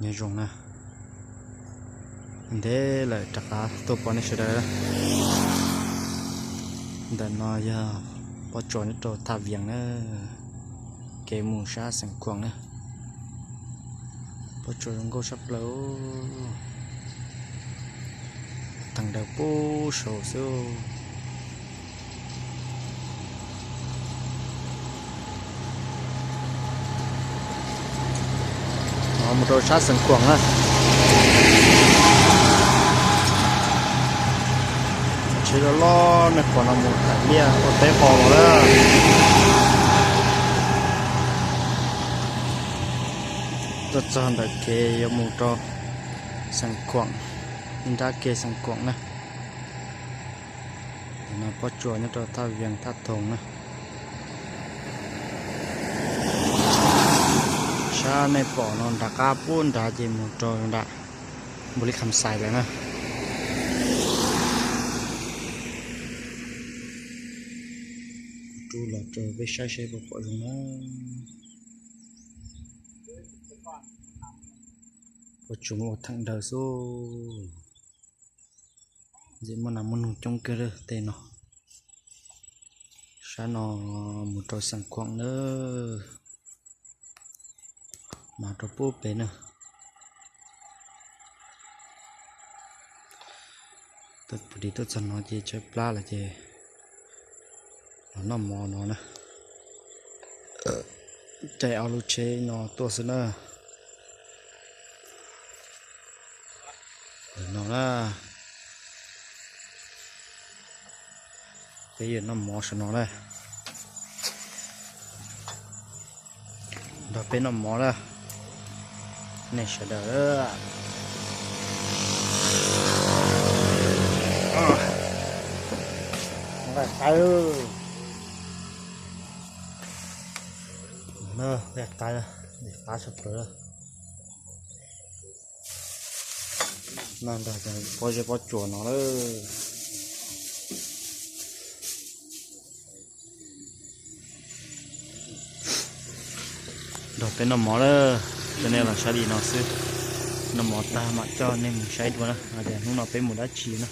Nyob zoo na, ntev lawm rov qab tuaj pom nej sawv daws. Ntawm no yog pob tsuas nyob rau Thaj Vias na, kev mus sab Xeev Khuam na. Pob tsuas zoo nkauj sab plaws, theem daws puag saud xwb. No mus rau sab Xeev Khuam na. Tsheb loj loj nej pom no mus Thaj Vias ua teb qos los lawm. Tuaj txog ntawm kev yuav mus rau Xeev Khuam, nrab ke Xeev Khuam na. No pob tsuas nyob rau Thaj Vias Thaj Thoos na. Sab nej pom no nram qab puag nrad ces mus rau nram Npus Lis Kham Xais lawm na. Rub los rau peb saib seb puas pom zoo na. Pob tsuas ua theem daws xwb. Ntxim muaj nas muaj noog coob kawg tej no. Sab no mus rau Xeev Khuam na, mas rau puag pem na. Tuaj pum ris tuaj txog no ces tshaib plab lawm ces los noj mov no na. Caij ob lub tsheb no tuaj xwb na. No na, peb yuav noj mov saum no na. Nrog peb noj mov na, nej sawv daws. Nqaij qaib, nqaij qaib, nqaij qaib sab plaws. No nrog pob zeb pob tsuas no lawm. Nrog peb noj mov lawm, coj nej los saib li no xwb. Noj mov tag mam coj nej mus saib dua na, hais tias hnub no peb mus dab tsi na.